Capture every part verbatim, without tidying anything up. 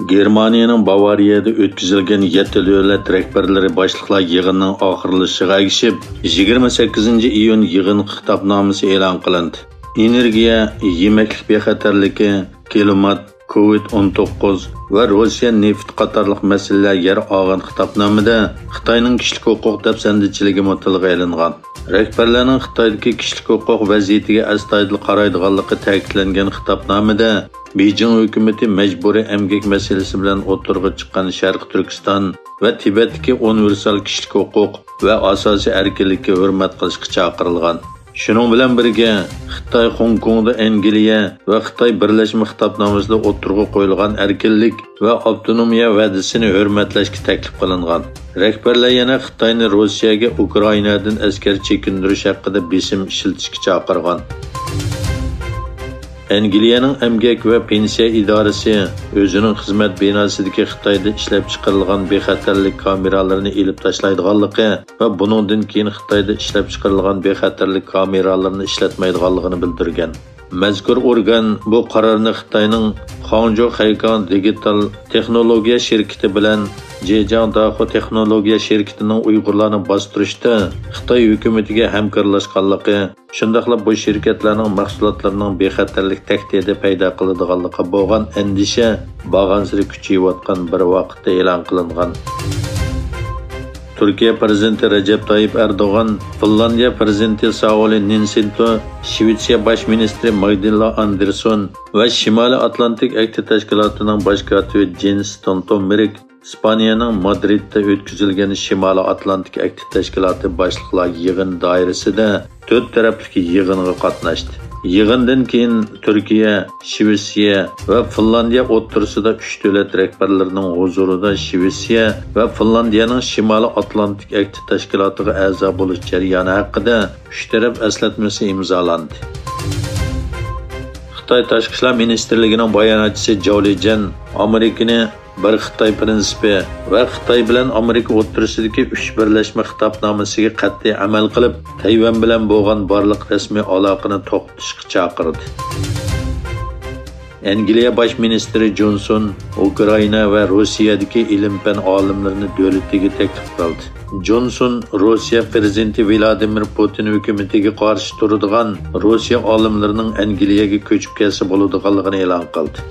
گېرمانىيەنىڭ باۋارىيەدە ئۆتكۈزۈلگەن يەتتە دۆلەت رەھبەرلىرى باشلىقلار يىغىنىنىڭ ئاخىرلىشىشىغا ئەگىشىپ، يىگىرمە سەككىزىنچى ئىيۇن يىغىن خىتابنامىسى ئېلان قىلىندى. ئېنېرگىيە، يېمەكلىك بىخەتەرلىكى، كىلىمات، كوۋىد ئون توققۇز ۋە روسىيە نېفىتى قاتارلىق مەسىلىلەر يەر ئالغان خىتابنامىدە خىتاينىڭ كىشىلىك ھوقۇق دەپسەندىچىلىكىمۇ تىلغا ئېلىنغان. رەھبەرلەرنىڭ خىتايدىكى كىشىلىك ھوقۇق ۋەزىيىتىگە ئەستايىدىل قارايدىغانلىقى تەكىتلەنگەن خىتابنامىدە، بېيجىڭ ھۆكۈمىتى مەجبۇرىي ئەمگەك مەسىلىسى بىلەن ئوتتۇرىغا چىققان شەرقىي تۈركىستان ۋە تىبەتتىكى ئۇنىۋېرسال كىشىلىك ھوقۇق ۋە ئاساسىي ئەركىنلىككە ھۆرمەت قىلىشقا چاقىرىلغان. شۇنىڭ بىلەن بىرگە، خىتاي خوڭكوڭدا ئەنگلىيە ۋە خىتاي بىرلەشمە خىتابنامىسىدا ئوتتۇرىغا قويۇلغان ئەركىنلىك ۋە ئاپتونومىيە ۋەدىسىنى ھۆرمەتلەشكە تەكلىپ قىلىنغان. رەھبەرلەر يەنە خىتاينى روسىيەگە ئۇكرائىنادىن ئەسكەر چېكىندۈرۈش ھەققىدە بېسىم ئىشلىتىشكە چاقىرغان. ئەنگلىيەنىڭ ئەمگەك ۋە پېنسىيە ئىدارىسى ئۆزىنىڭ خىزمەت بىناسىدىكى خىتايدا ئىشلەپچىقىرىلغان بىخەتەرلىك كامېرالىرىنى ئېلىپ تاشلايدىغانلىقى ۋە بۇنىڭدىن كېيىن خىتايدا ئىشلەپچىقىرىلغان بىخەتەرلىك كامېرالىرىنى ئىشلەتمەيدىغانلىقىنى بىلدۈرگەن. مەزكۇر ئورگان بۇ قارارنى خىتاينىڭ خاڭجۇ خەيكاڭ دىگىتال تېخنولوگىيە شىركىتى بىلەن جېجياڭ داخۇ تېخنولوگىيە شىركىتىنىڭ ئۇيغۇرلارنى باستۇرۇشتا خىتاي ھۆكۈمىتىگە ھەمكارلاشقانلىقى، شۇنداقلا بۇ شىركەتلەرنىڭ مەھسۇلاتلىرىنىڭ بىخەتەرلىك تەھدىتى پەيدا قىلىدىغانلىقىغا بولغان ئەندىشە بارغانسېرى كۈچىيىۋاتقان بىر ۋاقىتتا ئېلان قىلىنغان. تۈركىيە پىرېزىدېنتى رەجەپ تايىپ ئەردوغان، فىنلاندىيە پىرېزىدېنتى ساۋلى نىنىسىنتو، شىۋېتسىيە باش مىنىستىرى ماگدىلا ئاندېرسون ۋە شىمالىي ئاتلانتىك ئەھدى تەشكىلاتىنىڭ باش كاتىپى جېنس ستولتېنبېرگ، ئىسپانىيەنىڭ مادرىدتا ئۆتكۈزۈلگەن شىمالىي ئاتلانتىك ئەھدى تەشكىلاتى باشلىقلار يىغىن دائىرىسىدە تۆت تەرەپلىك يىغىنغا قاتناشتى. يىغىندىن كېيىن تۈركىيە، شىۋېتسىيە ۋە فىنلاندىيە ئوتتۇرىسىدا ئۈچ دۆلەت رەھبەرلىرىنىڭ ھۇزۇرىدا شىۋېتسىيە ۋە فىنلاندىيەنىڭ شىمالىي ئاتلانتىك ئەھدى تەشكىلاتىغا ئەزا بولۇش جەريانى ھەققىدە ئۈچ تەرەپ ئەسلەتمىسى ئىمزالاندى. خىتاي تاشقى ئىشلار مىنىستىرلىكىنىڭ باياناتچىسى جاۋ لىجيەن ئامېرىكىنى بىر خىتاي پىرىنسىپى ۋە خىتاي بىلەن ئامېرىكا ئوتتۇرىسىدىكى ئۈچ بىرلەشمە خىتابنامىسىگە قەتئىي ئەمەل قىلىپ، تەيۋەن بىلەن بولغان بارلىق رەسمىي ئالاقىنى توختىتىشقا چاقىردى. ئەنگلىيە باش مىنىستىرى جونسون ئۇكرائىنا ۋە روسىيەدىكى ئىلىم-پەن ئالىملىرىنى دۆلىتىگە تەكلىپ قىلدى. جونسون روسىيە پىرېزىدېنتى ۋلادىمىر پۇتىن ھۆكۈمىتىگە قارشى تۇرىدىغان روسىيە ئالىملىرىنىڭ ئەنگلىيەگە كۆچۈپ كەلسە بولىدىغانلىقىنى ئېلان قىلدى.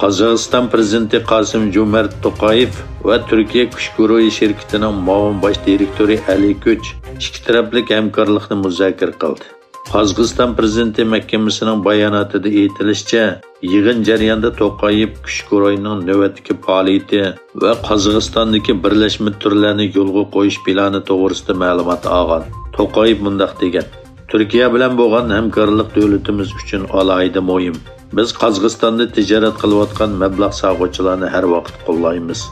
قازاقىستان پىرېزىدېنتى قاسىم جومەرت توقايېف ۋە تۈركىيە كۈچ گۇرۇھى شىركىتىنىڭ مۇئاۋىن باش دىرېكتورى ئەلى كۆچ ئىككى تەرەپلىك ھەمكارلىقنى مۇزاكىرە قىلدى. قازاقىستان پىرېزىدېنتى مەھكىمىسىنىڭ باياناتىدا ئېيتىلىشىچە، يىغىن جەريانىدا توقايېف كۈچ گۇرۇھىنىڭ نۆۋەتتىكى پائالىيىتى ۋە قازاقىستاندىكى بىرلەشمە تۈرلەرنى يولغا قويۇش پىلانى توغرىسىدا مەلۇمات ئالغان. توقايېف مۇنداق دېگەن: تۈركىيە بىلەن بولغان ھەمكارلىق دۆلىتىمىز ئۈچۈن ئالاھىدە مۇھىم. بىز قازاقىستاندا تىجارەت قىلىۋاتقان مەبلەغ سالغۇچىلارنى ھەر ۋاقىت قوللايمىز.